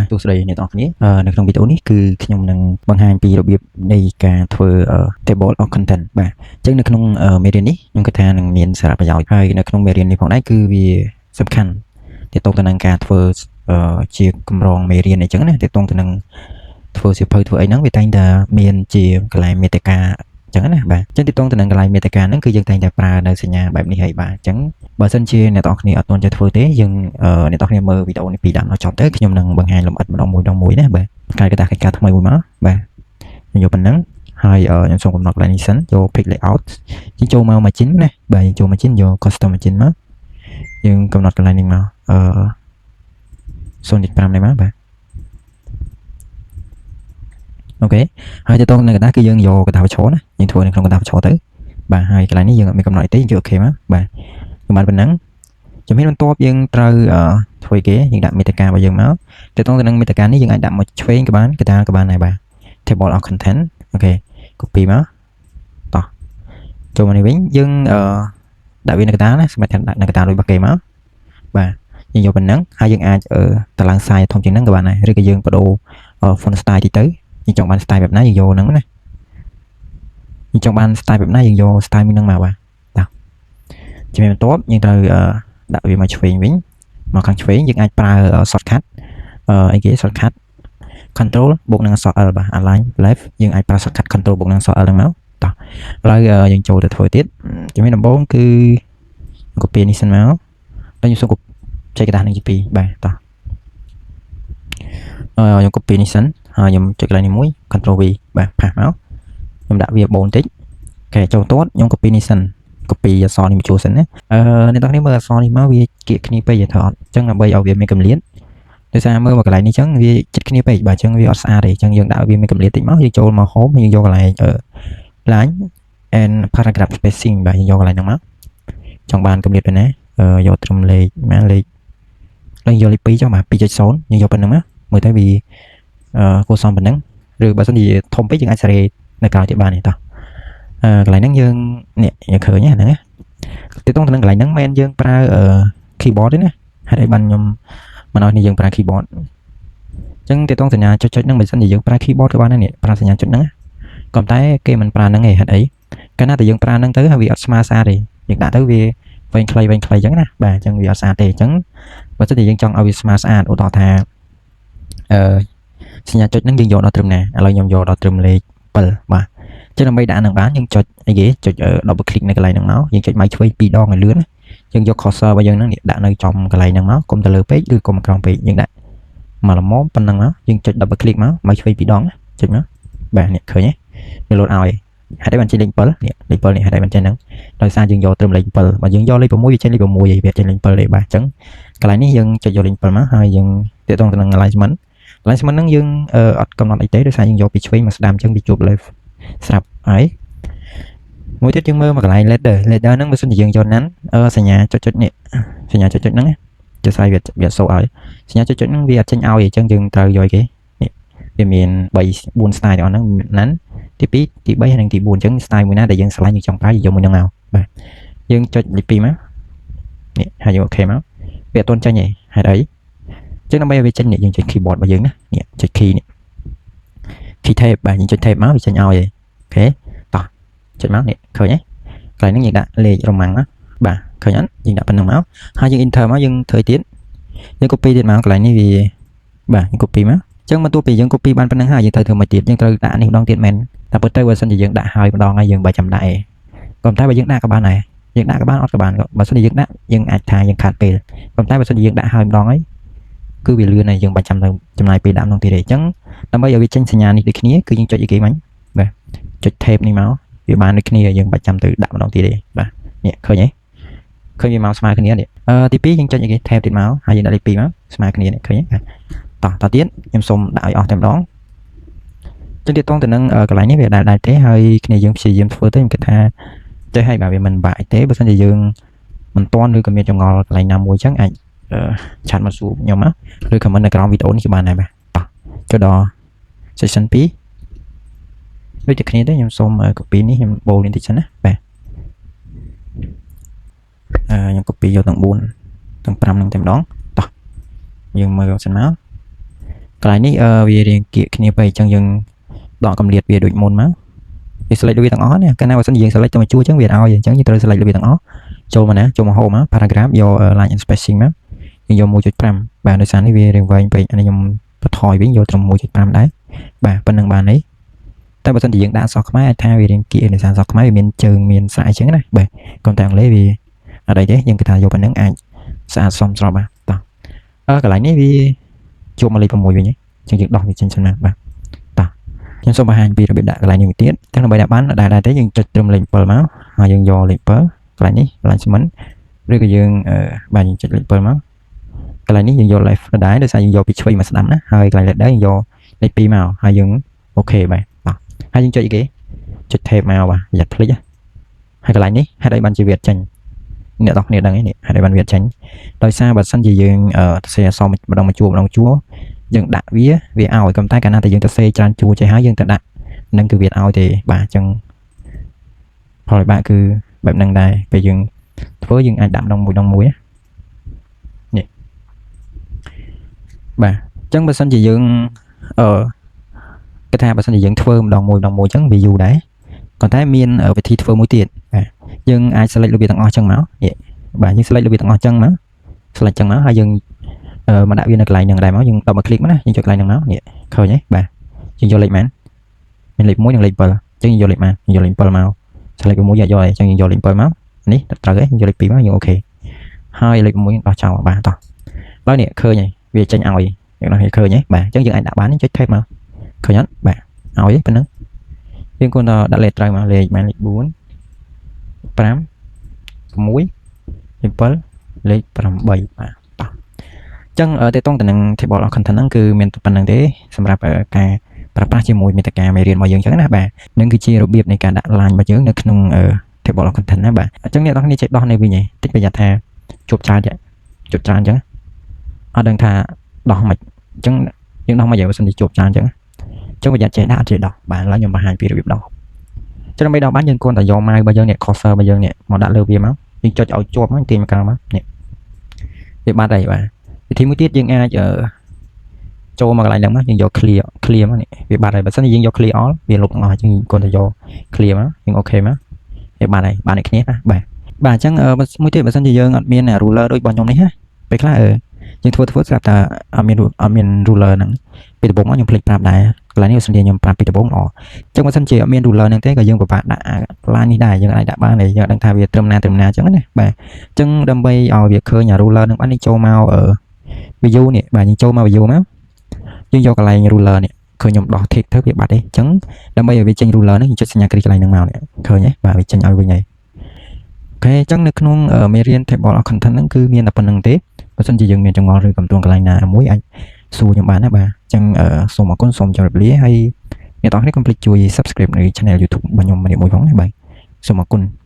បាទសួស្តីអ្នកទាំងអស់គ្នានៅក្នុងវីដេអូនេះគឺខ្ញុំនឹងបង្ហាញពីរបៀបនៃការធ្វើ table of content បាទអញ្ចឹងនៅក្នុងមេរៀននេះខ្ញុំគិតថានឹងមានសារៈប្រយោជន៍ហើយនៅក្នុងមេរៀននេះផងដែរគឺវាសំខាន់ទាក់ទងទៅនឹងការធ្វើជាកម្រងមេរៀនអញ្ចឹងណាទាក់ទងទៅនឹងធ្វើសៀវភៅធ្វើអីហ្នឹងវាតែងតែមានជាកន្លែងមេតិកាអញ្ចឹងណាបាទអញ្ចឹងទាក់ទងទៅនឹងកន្លែងមេតិកាហ្នឹងគឺយើងតែងតែប្រើនៅសញ្ញាបែបនេះហើយបាទអញ្ចឹងបើសិនជាអ្នកទាំងអស់គ្នាអត់ទាន់ចេះធ្វើទេយើងអ្នកទាំងអស់គ្នាមើលវីដេអូនេះពីដើមដល់ចប់ទៅខ្ញុំនឹងបង្ហាញលម្អិតម្ដងមួយដងមួយណាបាទកាយក្រដាសកិច្ចការថ្មីមួយមកបាទខ្ញុំយកប៉ុណ្ណឹងហើយខ្ញុំសូមកំណត់កន្លែងនេះសិនយក page layout យើងចូលមក margin ណាបាទយើងចូល margin យក custom margin មកយើងកំណត់កន្លែងនេះមក0.5នេះមកបាទ OK ហើយទៅតងនៅក្រដាសគឺយើងយកក្រដាសបញ្ឈរណាយើងធ្វើនៅក្នុងក្រដាសបញ្ឈរទៅបាទហើយកន្លែងនេះយើងអត់មានកំណត់អីទេយើងយក OK មកបាទខ្ញុំបានប៉ុណ្ណឹងជំហានបន្ទាប់យើងត្រូវធ្វើគេយើងដាក់មេតិការបស់យើងមកទៅតងទៅនឹងមេតិកានេះយើងអាចដាក់មកឆ្វេងក៏បានកណ្ដាលក៏បានដែរបាទ table of content OK copy មកតោះចូលមកនេះវិញយើងដាក់វានៅកណ្ដាលណាសម្រាប់ដាក់នៅកណ្ដាលដូចរបស់គេមកបាទយើងយកប៉ុណ្ណឹងហើយយើងអាចតឡើង size ធំជាងហ្នឹងក៏បានដែរឬក៏យើងបដូរ font style តិចទៅយើងចង់បាន style បែបណាយើងយកហ្នឹងណាយើងចង់បាន style បែបណាយើងយក style មួយហ្នឹងមកបាទតោះជំហានបន្ទាប់យើងត្រូវដាក់វាមកឆ្វេងវិញមកខាងឆ្វេងយើងអាចប្រើ shortcut អីគេ shortcut control បូកនឹងអក្សរ L បាទ align left យើងអាចប្រើ shortcut control បូកនឹងអក្សរ L ហ្នឹងមកតោះឥឡូវយើងចូលទៅធ្វើទៀតជំហានដំបូងគឺ copy នេះសិនមកហើយខ្ញុំសូមចែកក្រដាសនេះជាពីរបាទតោះខ្ញុំ copy នេះសិនហើយខ្ញុំចុចកន្លែងនេះមួយ control V បាទ paste មកខ្ញុំដាក់វាបូនតិច OK ចូលទាត់ខ្ញុំ copy នេះសិន copy អក្សរនេះមកជួសិនណាអ្នកទាំងនេះមើលអក្សរនេះមកវាគៀកគ្នាពេកទេអត់អញ្ចឹងដើម្បីឲ្យវាមានកម្រិត ដោយសារមើលមកកន្លែងនេះអញ្ចឹងវាចិត្តគ្នាពេកបាទអញ្ចឹងវាអត់ស្អាតទេអញ្ចឹងយើងដាក់វាមានកម្រិតតិចមកយើងចូលមក home យើងយកកន្លែងline and paragraph spacing បាទយើងយកកន្លែងហ្នឹងមកចង់បានកម្រិតប៉ុណ្ណាយកត្រឹមលេខណាលេខឡើងយកលេខ2ចុះបាទ2.0យើងយកប៉ុណ្្នឹងមកមើលទៅវាគួរសមប៉ុណ្ណឹងឬបើសិនជាធំពេកយើងអាចសេរីនៅក្រោយទៀតបានទេតោះកន្លែងហ្នឹងយើងនេះយើងឃើញហ្នឹងណាទាក់ទងទៅនឹងកន្លែងហ្នឹងមែនយើងប្រើ keyboard ទេណាហេតុអីបានខ្ញុំមិនឲ្យនេះយើងប្រើ keyboard អញ្ចឹងទាក់ទងសញ្ញាចុចចុចហ្នឹងបើសិនជាយើងប្រើ keyboard ក៏បានដែរនេះប្រើសញ្ញាចុចហ្នឹងក៏តែគេមិនប្រើហ្នឹងឯងហេតុអីកាលណាតែយើងប្រើហ្នឹងទៅហើយវាអត់ស្មើស្អាតទេយើងដាក់ទៅវាវែងខ្លីវែងខ្លីអញ្ចឹងណាបាទអញ្ចឹងវាអត់ស្អាតទេអញ្ចឹងបើសិនជាយើងចង់ឲ្យវាស្មើស្អាតឧទាហរណ៍ថាអឺសញ្ញាចុចហ្នឹងយើងយកដល់ត្រឹមណាឥឡូវខ្ញុំយកដល់ត្រឹមលេខ7បាទចឹងដើម្បីដាក់នឹងបានយើងចុចអីគេចុច double click នៅកន្លែងហ្នឹងមកយើងចុច mouse ឆ្វេងពីរដងឲ្យលឿនណាយើងយក cursor របស់យើងហ្នឹងនេះដាក់នៅចំកន្លែងហ្នឹងមកកុំទៅលើពេកឬកុំក្រោមពេកយើងដាក់មកល្មមប៉ុណ្ណឹងមកយើងចុច double click មក mouse ឆ្វេងពីរដងចុចមកបាទនេះឃើញទេវាលោតឲ្យហេតុអីបានចេញលេខ7នេះលេខ7នេះហេតុអីបានចេញហ្នឹងដោយសារយើងយកត្រឹមលេខ7បើយើងយកលេខ6វាចេញលេខ6ហើយវាចេញលេខ7ទេបាទអញ្ចឹងកន្លែងនេះយើងចុចយកលេខ7មកហើយយើងទាក់ទងទៅនឹង alignment alignment ហ្នឹងយើងអត់កំណត់អីទេដោយសារយើងយកពីឆ្វេងមកស្ដាំអញ្ចឹងវាជួប left ស្រាប់ហើយមួយទៀតយើងមើលមកកន្លែង leader leader ហ្នឹងបើសិនជាយើងយកណាន់សញ្ញាចុចចុចនេះសញ្ញាចុចចុចហ្នឹងជាស្រ័យវាវាសូឲ្យសញ្ញាចុចចុចហ្នឹងវាអត់ចេញឲ្យអញ្ចឹងយើងត្រូវយកគេនេះវាមាន3 4 style ទាំងអស់ហ្នឹងណាន់ទី2ទី3ហើយនិងទី4អញ្ចឹង style មួយណាដែលយើងស្រឡាញ់យើងចង់ប្រើយើងយកមួយហ្នឹងមកបាទយើងចុចលេខ2មកនេះហើយយើង OK មកវាអត់ទាន់ចេញទេហេតុអីអញ្ចឹងដើម្បីឲ្យវាចេញនេះយើងចុច keyboard របស់យើងណានេះចុច key នេះ key tab បាទយើងចុច tab មកវាចេញឲ្យឯង OK តោះចុចមកនេះឃើញទេកន្លែងហ្នឹងយើងដាក់លេខរ៉ូម៉ាំងណាបាទឃើញអត់យើងដាក់ប៉ុណ្្នឹងមកហើយយើង enter មកយើងធ្វើទៀតយើង copy ទៀតមកកន្លែងនេះវាបាទយើង copy មកអញ្ចឹងបន្ទាប់ពីយើង copy បានប៉ុណ្្នឹងហើយយើងត្រូវធ្វើមកទៀតយើងត្រូវដាក់នេះម្ដងទៀតមែនតែពិតទៅបើសិនជាយើងដាក់ហើយម្ដងហើយយើងបើចាំដាក់ឯងក៏ប៉ុន្តែបើយើងដាក់ក៏បានដែរយើងដាក់ក៏បានអត់ក៏បានបើសិនជាយើងដាក់យើងអាចថាយើងខាតពេលប៉ុន្តែបើសិនជាយើងដាក់ហើយម្ដងហើយគឺវាលឿនហើយយើងបាច់ចាំទៅចំណាយពេលដាក់ម្ដងទៀតទេអញ្ចឹងដើម្បីឲ្យវាចេញសញ្ញានេះដូចគ្នាគឺយើងចុចអីគេមិញបាទចុច tab នេះមកវាបានដូចគ្នាយើងបាច់ចាំទៅដាក់ម្ដងទៀតទេបាទនេះឃើញទេឃើញវាមកស្មើគ្នានេះទី2យើងចុចអីគេ tab ទៀតមកហើយយើងដាក់លេខ2មកស្មើគ្នានេះឃើញទេបាទតោះតទៀតខ្ញុំសូមដាក់ឲ្យអស់តែម្ដងចឹងទៀតតងទៅនឹងកន្លែងនេះវាដែរដែរទេហើយគ្នាយើងព្យាយាមធ្វើទៅខ្ញុំគិតថាចេះហើយបាទវាមិនបាក់ទេបើសិនជាយើងមិនទាន់ឬក៏មានចម្ងល់កន្លែងណាមួយចឹងអាច chat មកសួរខ្ញុំណាឬ comment នៅក្រោមវីដេអូនេះគឺបានដែរបាទតោះចូលដល់ section 2ដូចតែគ្នាទេខ្ញុំសូម copy នេះខ្ញុំបូលនេះតិចសិនណាបាទខ្ញុំ copy យកទាំង4ទាំង5នឹងតែម្ដងតោះយើងមើលសិនមក កន្លែងនេះអឺវារៀងគៀកគ្នាពេកអញ្ចឹងយើងដកកម្រិតវាដូចមុនមកវា select វាទាំងអស់ណាកាលណាបើសិនជាយើង select ទៅមួយជួរអញ្ចឹងវាឲ្យអញ្ចឹងយើងត្រូវ select វាទាំងអស់ចូលមកណាចូលមក home មក paragraph យក line and spacing មកយើងយក1.5បាទដោយសារនេះវារៀងវែងពេកអានេះខ្ញុំបន្ថយវិញយកត្រឹម1.5ដែរបាទប៉ុណ្្នឹងបានទេតែបើសិនជាយើងដាក់អក្សរខ្មែរអាចថាវារៀងគៀកដោយសារអក្សរខ្មែរវាមានជើងមានស្រៈអញ្ចឹងណាបាទគ្រាន់តែអង់គ្លេសវាអត់អីទេយើងគិតថាយកប៉ុណ្្នឹងអាចស្អាតសមស្របបាទតោះអឺកន្លែងនេះវាជួបមកលេខ6វិញអញ្ចឹងយើងដោះវាចេញសិនណាបាទតោះខ្ញុំសូមបង្ហាញពីរបៀបដាក់កន្លែងនេះមួយទៀតតែដើម្បីដាក់បានដែរដែរទេយើងចុចត្រឹមលេខ7មកហើយយើងយកលេខ7កន្លែងនេះ alignment ឬក៏យើងបាទយើងចុចលេខ7មកកន្លែងនេះយើងយក left ដែរដោយសារយើងយកពីឆ្វេងមកស្ដាំណាហើយកន្លែង leader យើងយកលេខ2មកហើយយើង OK បាទតោះហើយយើងចុចអីគេចុច tab មកបាទប្រយ័ត្នភ្លេចហើយកន្លែងនេះហេតុអីបានជាវាចេញអ្នកទាំងគ្នាដឹងឯនេះហេតុអីបានវាចេញដោយសារបើសិនជាយើងសរសេរអក្សរម្ដងមួយជួរម្ដងជួរយើងដាក់វាវាឲ្យក៏តែកាលណាតែយើងទៅសេច្រើនជួរចេះហើយយើងទៅដាក់នឹងគឺវាឲ្យទេបាទអញ្ចឹងផលវិបាកគឺបែបហ្នឹងដែរពេលយើងធ្វើយើងអាចដាក់ម្ដងមួយដងមួយនេះបាទអញ្ចឹងបើសិនជាយើងអឺគេថាបើសិនជាយើងធ្វើម្ដងមួយម្ដងមួយអញ្ចឹងវាយូរដែរក៏តែមានវិធីធ្វើមួយទៀតបាទយើងអាច select របៀបទាំងអស់អញ្ចឹងមកនេះបាទយើង select របៀបទាំងអស់អញ្ចឹងមក select អញ្ចឹងមកហើយយើងមកដាក់វានៅកន្លែងហ្នឹងដែរមកយើង double click មកណាយើងចុចកន្លែងហ្នឹងមកនេះឃើញទេបាទយើងយកលេខម៉ានមានលេខ1និងលេខ7អញ្ចឹងយើងយកលេខម៉ានយើងយកលេខ7មក select 6យកយកអីអញ្ចឹងយើងយកលេខ7មកនេះត្រូវទេយើងយកលេខ2មកយើង OK ហើយលេខ6យើងដោះចោលបាទតោះឡើយនេះឃើញហើយវាចេញឲ្យអ្នកនរឃើញទេបាទអញ្ចឹងយើងអាចដាក់បានចុច tab មកឃើញអត់បាទឲ្យប៉ុណ្ណឹងយើងគួរតែដាក់លេខត្រូវមកលេខម៉ានលេខ4 5 6លេខ7លេខ8បាទតោះអញ្ចឹងតេតងទៅនឹង table of content ហ្នឹងគឺមានប៉ុណ្្នឹងទេសម្រាប់ការប្រើប្រាស់ជាមួយមេតិកាមេរៀនរបស់យើងអញ្ចឹងណាបាទនឹងគឺជារបៀបនៃការដាក់ line របស់យើងនៅក្នុង table of content ណាបាទអញ្ចឹងអ្នកនរគ្នាចេះដោះនៅវិញឯងតិចប្រយ័ត្នថាជួបច្រើនជួបច្រើនអញ្ចឹងអត់ដឹងថាដោះមិនអញ្ចឹងយើងដោះមិនយ៉ាងបើសិនជាជួបច្រើនអញ្ចឹងអញ្ចឹងប្រយ័ត្នចេះដាក់អត់ចេះដោះបាទឥឡូវខ្ញុំបង្ហាញពីរបៀបដោះចឹងដើម្បីដោះបានយើងគ្រាន់តែយក mouse របស់យើងនេះ cursor របស់យើងនេះមកដាក់លើវាមកយើងចុចឲ្យជាប់មកទាញមកក្រោមមកនេះវាបាត់ហើយបាទវិធីមួយទៀតយើងអាចចូលមកកន្លែងហ្នឹងមកយើងយក clear clear មកនេះវាបាត់ហើយបើសិនជាយើងយក clear all វាលុបទាំងអស់អញ្ចឹងយើងគ្រាន់តែយក clear មកយើង OK មកវាបាត់ហើយបានដូចគ្នាណាបាទបាទអញ្ចឹងមួយទៀតបើសិនជាយើងអត់មាន ruler ដូចរបស់ខ្ញុំនេះណាពេលខ្លះអឺយើងធ្វើធ្វើស្រាប់តែអត់មាន ruler ហ្នឹងពីដំបូងមកខ្ញុំភ្លេចប្រាប់ដែរកន្លែងនេះបើសិនជាខ្ញុំប្រាប់ពីដំបូងល្អអញ្ចឹងបើសិនជាអត់មាន ruler ហ្នឹងទេក៏យើងពិបាកដាក់ line នេះដែរយើងអាចដាក់បានដែរយើងអត់ដឹងថាវាត្រឹមណាត្រឹមណាអញ្ចឹងណាបាទអញ្ចឹងដើម្បីឲ្យវាឃើញអា ruler ហ្នឹងបាននេះចូលមកអឺ view នេះបាទយើងចូលមក view មកយើងយកកន្លែង ruler នេះឃើញខ្ញុំដោះ tick ទៅវាបាត់ទេអញ្ចឹងដើម្បីឲ្យវាចេញ ruler ហ្នឹងយើងចុចសញ្ញាគ្រីសកន្លែងហ្នឹងមកនេះឃើញទេបាទវាចេញឲ្យវិញហើយ OK អញ្ចឹងនៅក្នុងមេរៀន table of content ហ្នឹងគឺមានតែប៉ុណ្្នឹងទេបើសិនជាយើងមានចម្ងល់ឬកំទួងកន្លែងណាមួយអាចសួរខ្ញុំបានណាបាទអញ្ចឹងសូមអរគុណសូមជម្រាបលាហើយអ្នកទាំងអស់គ្នាកុំភ្លេចជួយ subscribe នៅ channel YouTube របស់ខ្ញុំម្នាក់មួយផងណាបាទសូមអរគុណ។